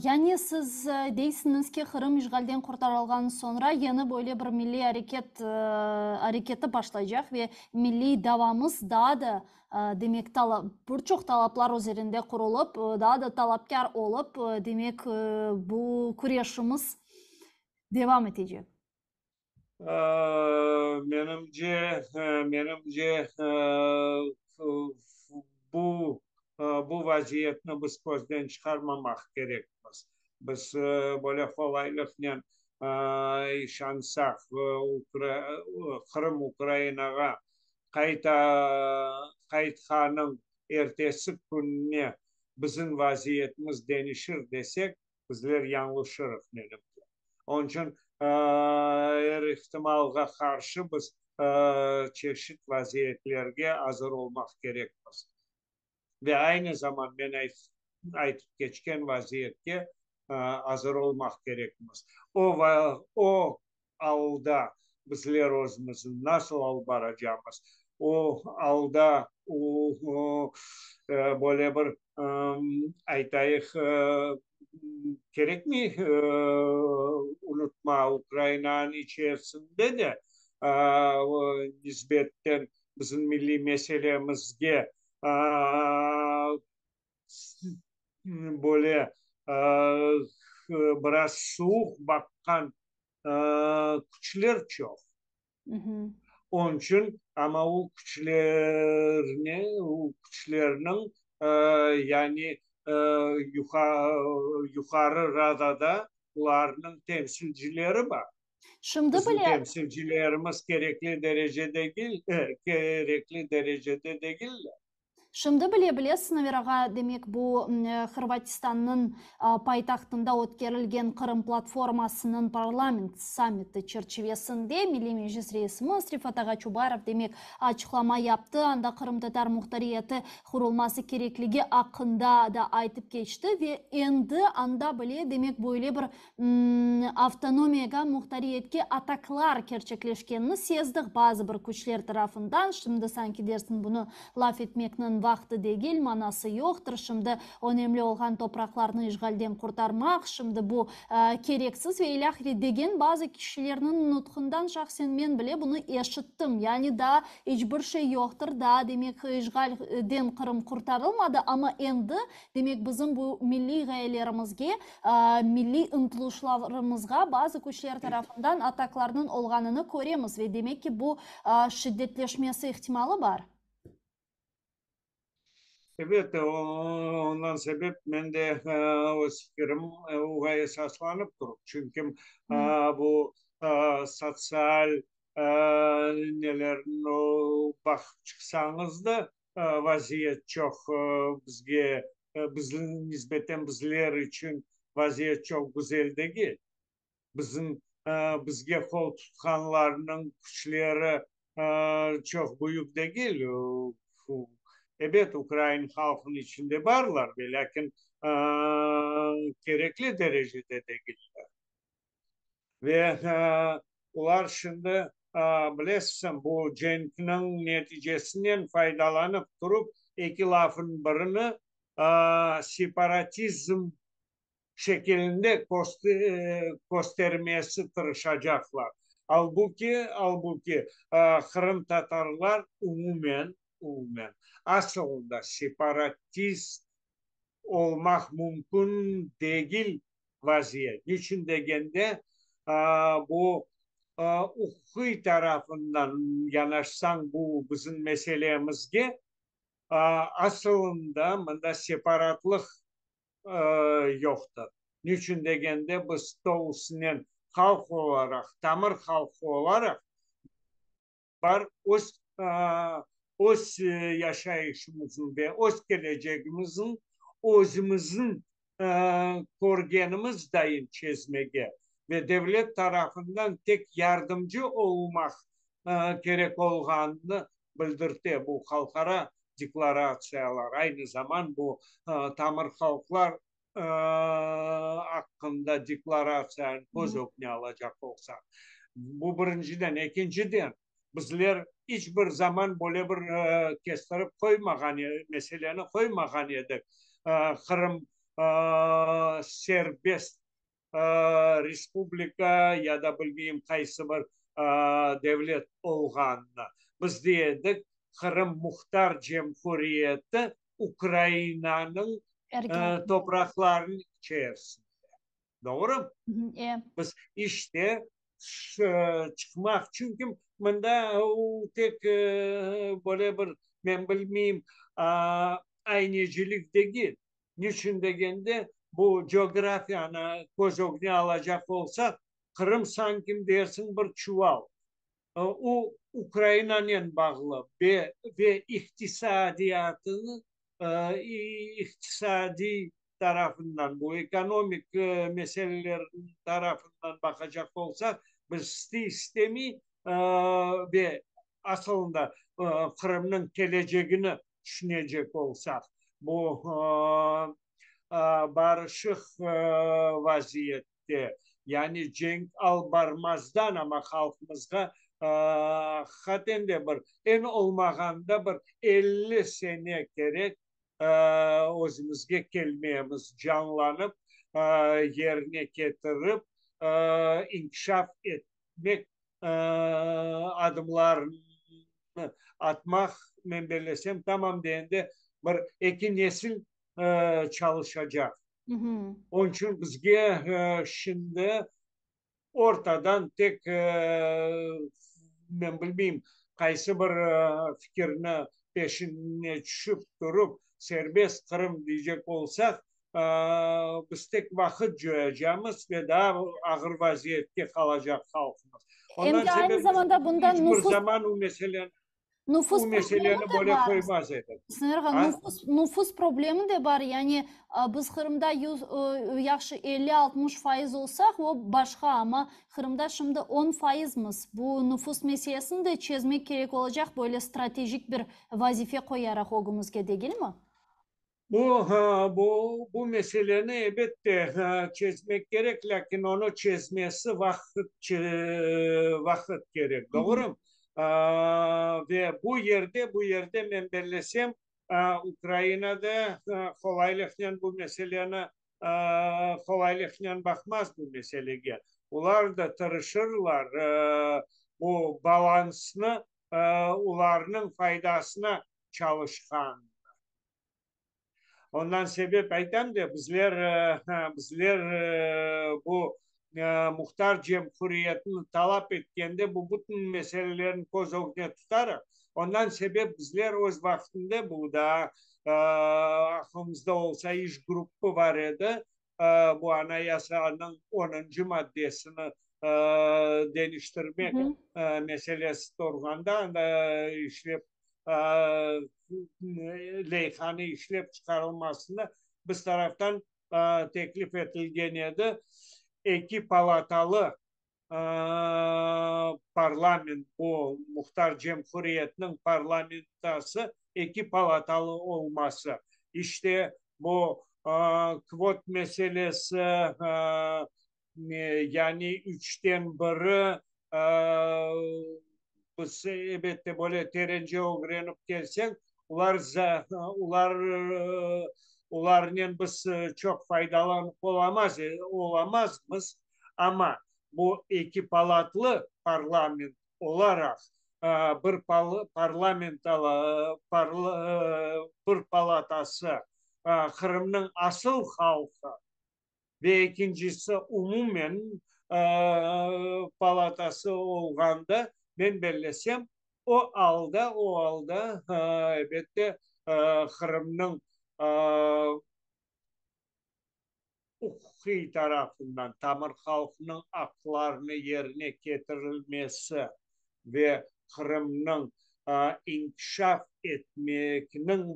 Yani siz deysiñiz ki, Qırım işğalden qurtarılğan soñra yeni böyle bir milliy areket areketi başlaycaq ve milliy davamız daa da, demek, bir çoq talaplar üzerinde qurulıp, daa da talapkâr olıp, demek, bu küreşimiz devam etecek. Menimce, menimce, bu bu vaziyetni biz közden çıqarmamaq kerekmiz. Biz böyle qolaylıqnen işansaq, Qırım Ukrainağa qayta qaytqanıñ ertesi kününe bizim vaziyetimiz deñişir desek, Bizler yañlışırıq, menimce. Onıñ içün er ihtimalğa qarşı biz çeşit vaziyetlerge azır olmaq kerekmiz. Ve aynı zaman men aytıp keçken vaziyetke azır olmaq kerekmiz. O, o alda bizler özümizni nasıl alıp baracağımız, o alda o, böyle bir, aytayıq, kerekmey unutma, Ukrainanıñ içerisinde de nisbetten bizim milliy meselemizge böyle biraz suvuq baqqan küçler çoq. Onıñ içün, amma o küçlerni, o küçlerniñ, yani Yuqarı Radada olarnıñ temsilcileri bar. Şimdi Bizim bile. temsilcilerimiz kerekli derecede kerekli derecede degiller. Şimdi bile bilesiz, Sinaver ağa, demek bu Hırvatistannıñ paytahtında ötkerilgen Qırım platformasınıñ parlament sammiti çerçivesinde Milliy Meclis reisimiz Refat ağa Çubarov, demek, açıqlama yaptı, anda qırımtatar muhtariyeti qurulması kerekligi aqqında da aytıp keçti ve endi anda bile, demek, böyle bir Avtonomiyağa, muhtariyetke ataklar kerçekleşkenini sezdik bazı bir küçler tarafından. Şimdi sanki dersiñ bunı laf etmekniñ vaqtı degil, manası yoqtır. Şimdi önemli olğan topraqlarnı işğalden qurtarmaq, şimdi bu kereksiz ve ilâhre degen bazı kişilerniñ nutqından şahsen men bile bunı eşittim. Yani daa iç bir şey yoqtır, daa demek işğalden Qırım qurtarılmadı, amma endi Demek, bizim bu milliy ğayelerimizge, milliy ıntılışlarımızğa bazı küçler tarafından ataklarnıñ olğanını köremiz ve demek ki, bu şiddetleşmesi ihtimalı bar. Ebet, ondan sebep men de öz fikirim oña esaslanıp turıp, çünki bu sotsial nelerni baqıp çıqsañız da, Vaziyet çoq bizge, bizim nisbeten bizler içün vaziyet çoq güzel degil. Bizim bizge qol tutqanlarnıñ küçleri çoq büyük degil. Ebet, ukrain halqınıñ içinde barlar, velâkin kerekli derecede degiller. Ve olar şimdi, bilesiñ, bu cenkniñ neticesinen faydalanıp turıp, eki lafınıñ birini separatizm şekilinde köstermesi tırışacaqlar. Albuki, albuki, qırımtatarlar umumen, umumen, asılında separatist olmaq mümkün degil vaziyet. Niçün degende, bu uquqiy tarafından yanaşsañ bu bizim meselemizge, asılında mında separatlıq yoqtır. Niçün degende, biz tolusınen halq olaraq, tamır halqı olaraq, Bar, öz, öz yaşayışımıznı ve öz kelecegimizni özümizniñ körgenimiz dayın çezmege ve devlet tarafından tek yardımcı olmaq kerek olğanını bildirte bu halqara deklaratsiyalar, aynı zaman bu tamır halqlar aqqında deklaratsiyanı köz ögüne alacaq olsaq. Bu birinciden. Ekinciden, bizler iç bir zaman böyle bir kestirip qoymağan, meseleni qoymağan edik, Qırım serbest respublika ya da bilmeyim qaysı bir devlet olğanını. Biz dey edik, Qırım Muhtar Cemhuriyeti Ukrainanıñ topraqlarınıñ içerisinde. Doğru? Biz işte çıqmaq, çünki mında tek böyle bir, men bilmeyim, aynecilik degil. Niçün degende, bu cografiyanı köz ögüne alacaq olsaq, Qırım sanki dersiñ bir çuval. O, Ukrainanen bağlı ve ve iqtisadiyatını, iqtisadiy tarafından, bu ekonomik meseleler tarafından baqacaq olsaq, biz istey-istemey ve asılında Qırımnıñ kelecegini tüşünecek olsaq, bu barışıq vaziyette, yani cenk alıp barmazdan, amma halqımızğa aqiqaten de bir, eñ olmağanda bir 50 sene kerek özümizge kelmemiz, canlanıp, yerine ketirip, inkişaf etmek adımlarını atmaq, men bellesem, tamam degende bir eki nesil çalışacaq. Onıñ içün bizge şimdi ortadan tek, men bilmeyim, qaysı bir fikirni peşine tüşip turıp, serbest Qırım deycek olsaq, biz tek vaqıt coyacamız ve daa ağır vaziyetke qalacaq halqımız. Em Ondan de aynı sebep zamanda bundan iç bir nufuz zaman o meseleni. Nufus bu problemi meseleni de böyle bar. qoymaz edik. Sinaver ağa, A? nufus, nufus problemi de bar. Yani biz Qırımda yüz, yahşı 50-60 fayız olsaq, o başqa, amma Qırımda şimdi 10 fayızmız. Bu nufus meselesini de çezmek kerek olacaq, böyle stratejik bir vazife qoyaraq ögümizge, degilmi? Bu, bu, bu meseleni, ebette, çezmek kerek, lâkin onı çezmesi vaqıt, vaqıt kerek, doğrumı? Ve bu yerde, bu yerde, men bellesem, Ukraina da qolaylıqnen bu meseleni, qolaylıqnen baqmaz bu meselege. Olar da tırışırlar bu balansnı olarnıñ faydasına çalışqan. Ondan sebep aytam de, bizler, bizler bu muhtar cemhuriyetni talap etkende bu bütün meselelerni köz ögüne tutarıq. Ondan sebep bizler öz vaqtında, bu daa aqlımızda olsa, iş gruppı bar edi, bu Anayasanıñ onuncı maddesini deñiştirmek meselesi turğanda, anda işlep leyhanı işlep çıqarılmasını biz taraftan teklif etilgen edi. Eki palatalı parlament, bu muhtar cemhuriyetniñ parlamentası eki palatalı olması. İşte, bu kvot meselesi, yani üçten biri, biz, ebette, böyle terence ögrenip kelseñ, olar, olar, olarnen biz çoq faydalanıp olamaz, olamazmız, amma bu eki palatlı parlament olaraq, bir parlament, bir palatası Qırımnıñ asıl halqı ve ekincisi umumen palatası olğanda, men bellesem, o alda, o alda, elbette, Qırımnıñ uquqiy tarafından tamır halqnıñ aqlarını yerine ketirilmesi ve Qırımnıñ inkişaf etmekniñ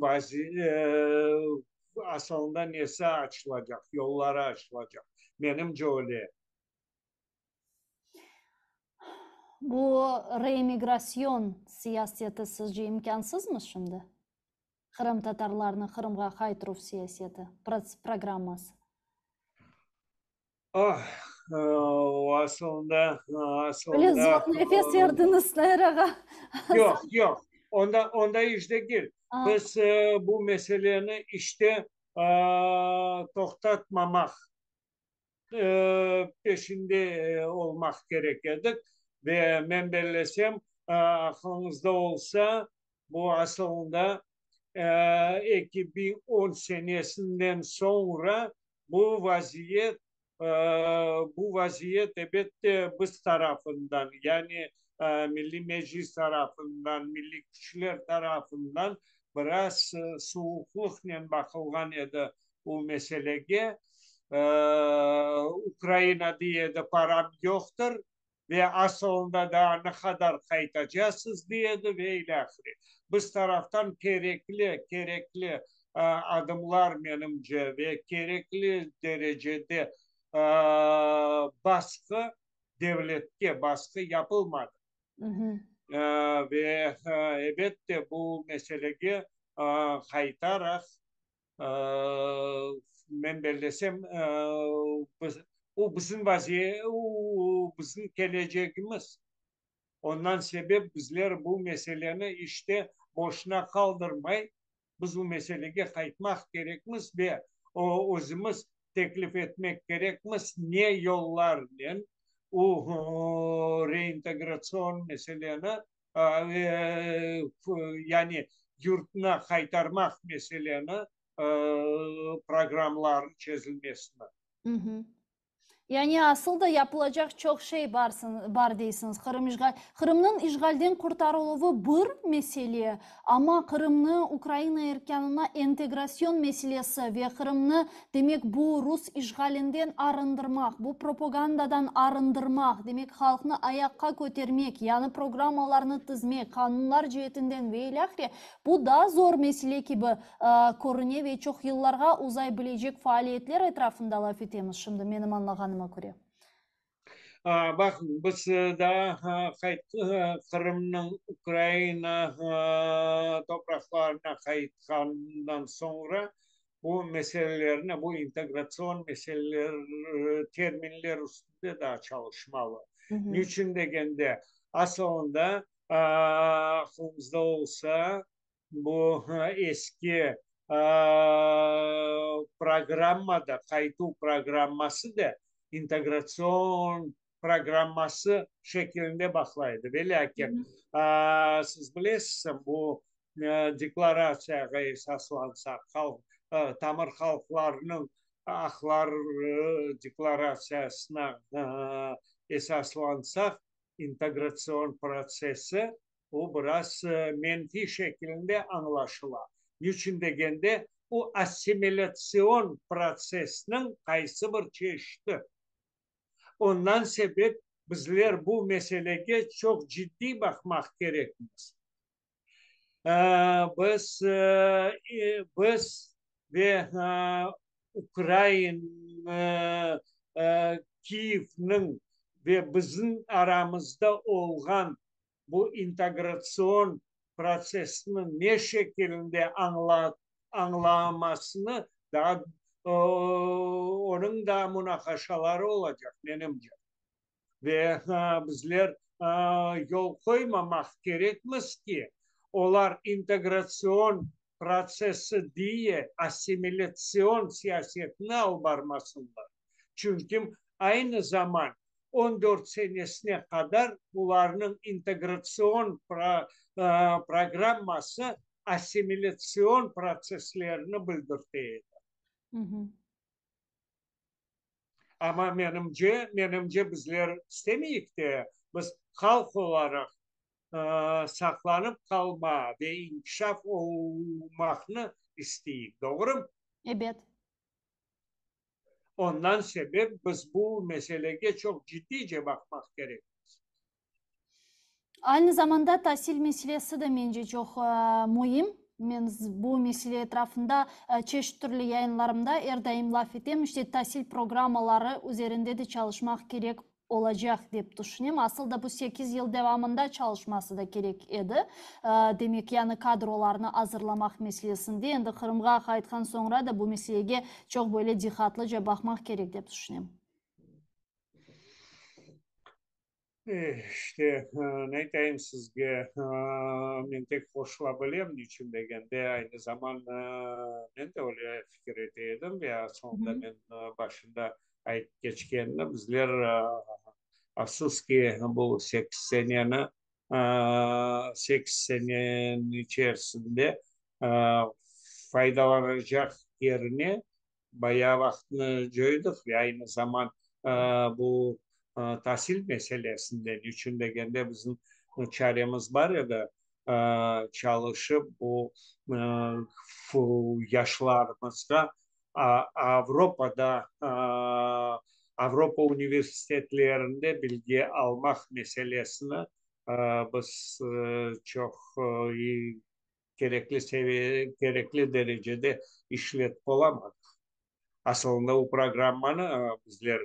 asılında nesi açılacaq, yolları açılacaq. Menimce öyle. Bu reemigrasyon siyaseti sizce imkânsızmı şimdi? Qırımtatarlarnı Qırımğa qaytıruv siyaseti, programması. Ah, o asılında, asılında. Öyle zor nefes verdiñiz, Tair ağa. Yoq, yoq, onda, onda iş degil. Biz bu meseleni işte toqtatmamaq peşinde olmaq kerek edik. Ve men bellesem, aqlıñızda olsa, bu asılında 2010 senesinden soñra bu vaziyet, bu vaziyet, ebette, biz tarafından, yani Milliy Meclis tarafından, milliy küçler tarafından biraz suvuqlıqnen baqılğan edi bu meselege. Ukraina dey edi, param yoqtır ve asılında daa ne qadar qaytacaqsız, dey edi ve ilâhre. Biz taraftan kerekli, kerekli adımlar, menimce, ve kerekli derecede basqı, devletke basqı yapılmadı. Ve, ebette, bu meselege qaytaraq, Men bellesem, o bizim vaziye, o bizim kelecegimiz. Ondan sebep bizler bu meseleni işte boşuna qaldırmay, biz bu meselege qaytmaq kerekmiz ve özümiz teklif etmek kerekmiz, ne yollarnen o reintegratsion meseleni yani yurtuna qaytarmaq meseleni programların çezilmesini. Yani asıl da yapılacaq çoq şey barsın, bar deysiñiz. Qırım işğal, Qırımnıñ işğalden qurtarıluvı bir mesele, amma Qırımnı Ukraina erkânına entegrasyon meselesi ve Qırımnı, demek, bu rus işğalinden arındırmaq, bu propagandadan arındırmaq, demek, halqnı ayaqqa kötermek, yañı programmalarnı tizmek, qanunlar ceetinden ve ilâhre, bu daa zor mesele kibi körüne ve çoq yıllarğa uzay bilecek faaliyetler etrafında laf etemiz şimdi, menim añlağanıma köre. Baqıñ, biz daa Qırımnıñ Ukraina topraqlarına qaytqanından soñra bu meselelerni, bu integratsion meseleler, terminler üstünde daa çalışmalı. Niçün degende, asılında, aqlıñızda olsa, Bu eski programma da, qaytuv programması da integratsion programması şekilinde baqıla edi. Velâkin, siz bilesiz, bu deklaratsiyağa esaslansaq, halq, tamır halqlarnıñ aqlar deklaratsiyasına esaslansaq, integratsion protsessi O biraz menfiy şekilinde añlaşıla. Niçün degende, o assimilâtsion protsessniñ qaysı bir çeşiti. Ondan sebep bizler bu meselege çoq ciddiy baqmaq kerekmiz. Biz, biz ve ukrain Kiyevniñ ve bizim aramızda olğan bu integratsion protsessniñ ne şekilinde añlamasını daa onıñ da munaqaşaları olacaq, menimce. Ve bizler yol qoymamaq kerekmiz ki, olar integratsion protsessi diye assimilâtsion siyasetini alıp barmasınlar. Çünki aynı zaman on dört senesine qadar bularnıñ integratsion programması assimilâtsion protsesslerini bildirte edi. Amma menimce, menimce bizler istemeyik de, biz halq olaraq saqlanıp qalma ve inkişaf olmaqnı isteyik, doğrumı? Ebet. Ondan sebep biz bu meselege çoq ciddiyce baqmaq kerekmiz. Aynı zamanda tasil meselesi de mence çoq müim. Men bu mesele etrafında çeşit türlü yayınlarımda er daim laf etem. İşte, tasil programmaları üzerinde de çalışmaq kerek olacaq, dep tüşünem. Asıl da bu sekiz yıl devamında çalışması da kerek edi. Demek, yañı kadrolarnı azırlamaq meselesinde endi Qırımğa qaytqan soñra da bu meselege çoq böyle diqqatlıca baqmaq kerek, dep tüşünem. İşte, ne aytayım sizge, men tek qoşula bilem, niçün degende, aynı zaman men de öyle fikir ete edim ve soñunda men başında aytıp keçkenini, bizler, afsus ki, bu sekiz seneni, sekiz seneniñ içerisinde faydalanacaq yerine bayağı vaqıtnı coydıq ve aynı zaman bu tasil meselesinde, niçün degende, bizim çaremiz bar edi, çalışıp bu yaşlarımızğa Avropada, Avropa universitetlerinde bilgi almaq meselesini biz çoq kerekli seviye, kerekli derecede işletip olamadıq. Asılında bu programmanı bizler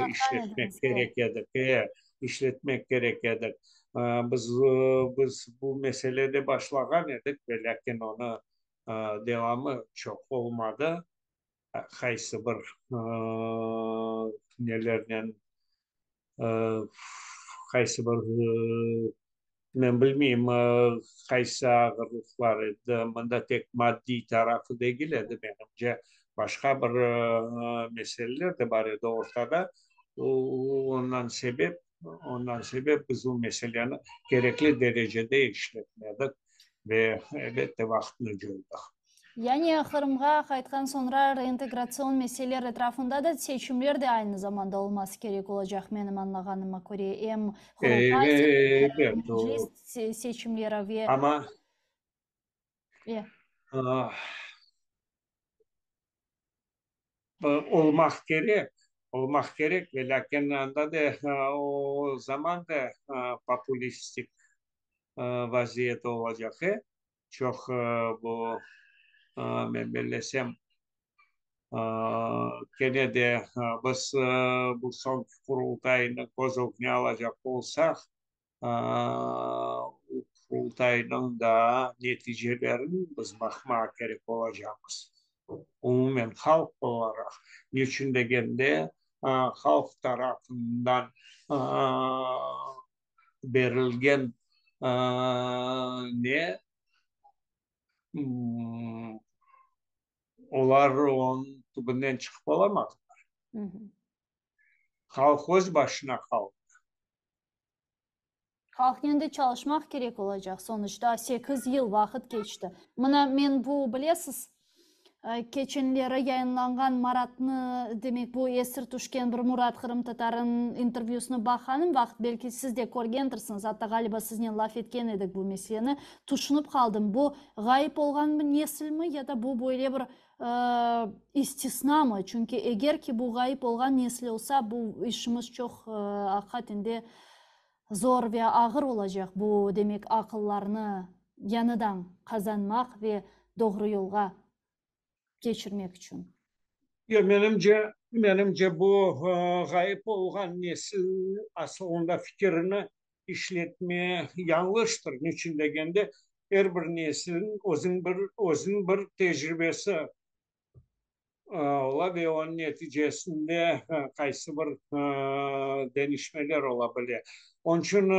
işletmek kerek edik, e, işletmek kerek edik. Biz, biz bu meselede başlağan edik, velâkin onı devamı çoq olmadı. Qaysı bir nelernen, qaysı bir, men bilmeyim, qaysı ağırlıqlar edi, mında tek maddiy tarafı degil edi, menimce, başqa bir meseleler de bar edi ortada. Ondan sebep, ondan sebep biz bu meseleni kerekli derecede işletmedik ve, elbette, vaqıtnı coydıq. Yani Qırımğa qaytqan soñra reintegratsion meseleler etrafında da seçimler de aynı zamanda olması kerek olacaq, menim añlağanıma köre, em Qurultay seçimleri, em Meclis seçimleri ve. Amma olmaq kerek, olmaq kerek, velâkin anda da o zaman da populistik vaziyet olacaq, çoq bu, men bellesem, kene de biz bu soñki Qurultaynı köz ögüne alacaq olsaq, Qurultaynıñ daa neticelerini biz baqmağa kerek olacaqmız. Umumen halq olaraq. Niçün degende, halq tarafından berilgen ne, olar onıñ tübünden çıqıp olamadılar. Halq öz başına qaldı. Halqnen de çalışmaq kerek olacaq, sonuçta sekiz yıl vaqıt keçti. Mına men bu, bilesiz, keçenleri yayınlanğan Maratnı, demek bu esir tüşken bir Murat qırımtatarınıñ intervyüsını baqanım vaqıt, belki siz de körgendirsiñiz, atta ğaliba siznen laf etken edik bu meseleni, tüşünip qaldım, bu ğayıp olğan bir nesilmi ya da bu böyle bir istisnamı? Çünki eger ki bu ğayıp olğan nesil olsa, bu işimiz çoq aqiqaten de zor ve ağır olacaq, bu, demek, aqıllarnı yañıdan qazanmaq ve doğru yolğa keçirmek içün. Yoq, menimce, menimce bu ğayıp olğan nesil asılında fikirini işletme yañlıştır. Niçün degende, er bir nesilniñ özüniñ bir, özüniñ bir tecribesi ola ve onıñ neticesinde qaysı bir deñişmeler ola bile. Onıñ içün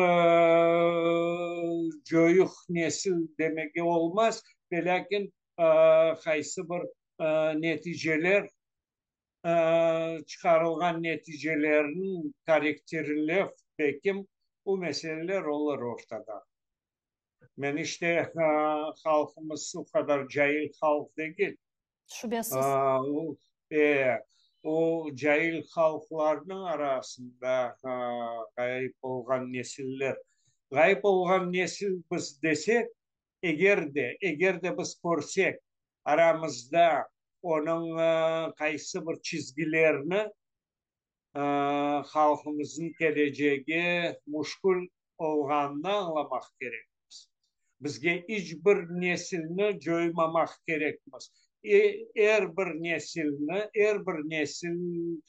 coyuq nesil demege olmaz, velâkin qaysı bir neticeler, çıqarılğan neticelerniñ korrektirlev, belkim, bu meseleler olur ortada. Men işte, halqımız o qadar cail halq degil. Şübesiz. E, o cail halqlarnıñ arasında ğayıp olğan nesiller. Ğayıp olğan nesil biz desek, eger de, eger de biz körsek, aramızda onıñ qaysı bir çizgilerini halqımıznıñ kelecegi müşkül olğanını añlamaq kerekmiz. Bizge iç bir nesilni coymamaq kerekmiz. Er bir nesilni, er bir nesil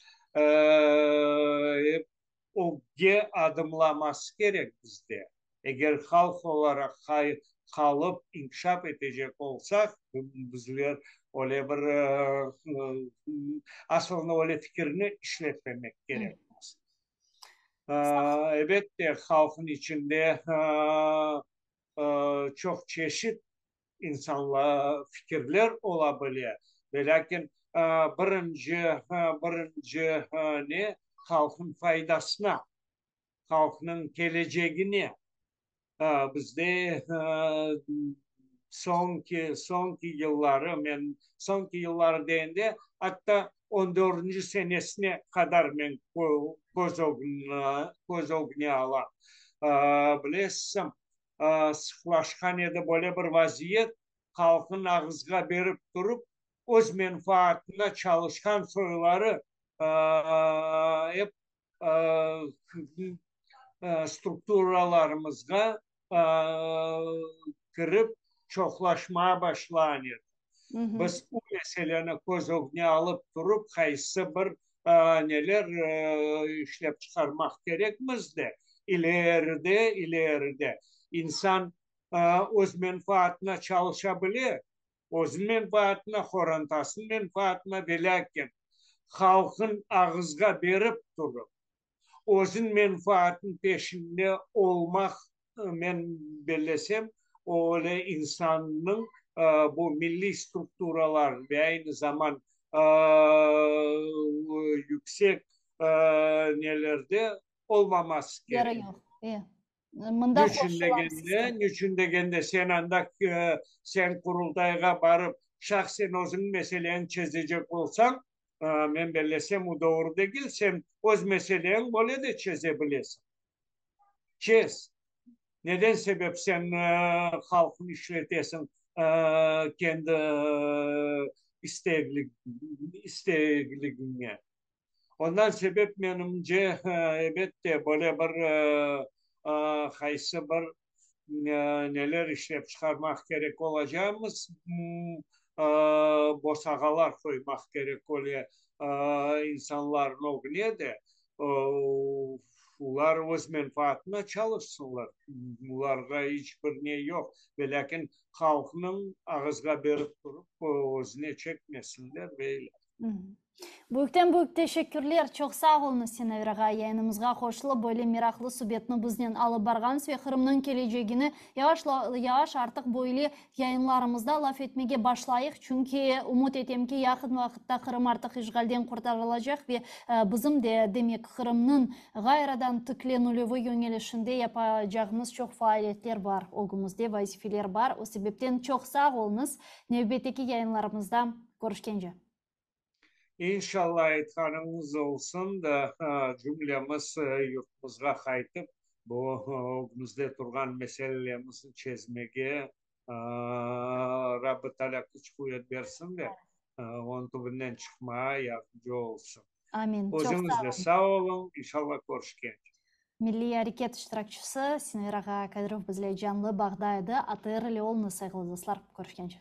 ögge adımlaması kerek bizde. Eger halq olaraq qalıp inkişaf etecek olsaq, bizler öyle bir, asılında öyle fikirni işletmemek kerekmiz. Elbette, halqnıñ içinde çoq çeşit insanlar, fikirler ola bile, velâkin birinci, birinci ne, halqnıñ faydasına, halqnıñ kelecegine bizde soñki, soñki yılları, men soñki yılları degende, atta on dördünci senesine qadar men köz ögüne, köz ögüne alam. Bilesiñ, sıqlaşqan edi böyle bir vaziyet, halqnıñ ağızğa berip turıp, öz menfaatına çalışqan soyları ep strukturalarımızğa kirip çoqlaşmağa başlağan edi. Biz bu meseleni köz ögüne alıp turıp, qaysı bir neler işlep çıqarmaq kerekmiz de, ileride, ileride insan öz menfaatına çalışa bile, özüniñ menfaatına, qorantasınıñ menfaatına, velâkin halqın ağızğa berip turıp, özüniñ menfaatınıñ peşinde olmaq, men bellesem, o öyle insannıñ bu milliy strukturalar ve aynı zaman yüksek nelerde olmaması kerek. Yeri yoq, e. Mında Niçün qoşulam degende, sizge. niçün degende, sen anda, sen Qurultayğa barıp. şahsen özüñ meseleni çezecek olsañ, men bellesem, o doğru degil, sen öz meseleñ böyle de çeze bilesiñ. Çez. Neden sebep sen halqnı işletesiñ kendi istegligiñe? Ondan sebep, menimce, ebet de, böyle bir qaysı bir neler işlep çıqarmaq kerek olacağımız, bosağalar qoymaq kerek öyle insanlarnıñ ögüne de, olar öz menfaatına çalışsınlar, olarğa iç bir ne yoq, velâkin halqnıñ ağızğa berip turıp özüne çekmesinler ve ilâhre. Büyükten büyük teşekkürler, çoq sağ oluñız, Sinaver ağa, yayınımızğa qoşulıp, böyle meraqlı subetni biznen alıp barğanıñız ve Qırımnıñ kelecegini yavaş yavaş artıq böyle yayınlarımızda laf etmege başlayıq, çünki ümüt etem ki, yaqın vaqıtta Qırım artıq işğalden qurtarılacaq ve bizim de, demek, Qırımnıñ ğayrıdan tiklenilüvi yöñelişinde yapacağımız çoq faaliyetler bar, ögümizde vazifeler bar, o sebepten çoq sağ oluñız, nevbetteki yayınlarımızda körüşkence. İnşallah aytqanıñız olsun da, cümlemiz yurtumızğa qaytıp, bu ögümizde turğan meselelerimizni çezmege Rabbi Taalâ küç-quvet bersin de, onıñ tübünden çıqmağa yardımcı olsun. Amin. Çoq sağ Özüñiz de oluñ. sağ oluñ, inşallah körüşkence. Milliy areket iştirakçisi Sinaver ağa Kadirov bizle canlı bağda edi. ATR ile oluñız, sayğılı dostlar. Körüşkence.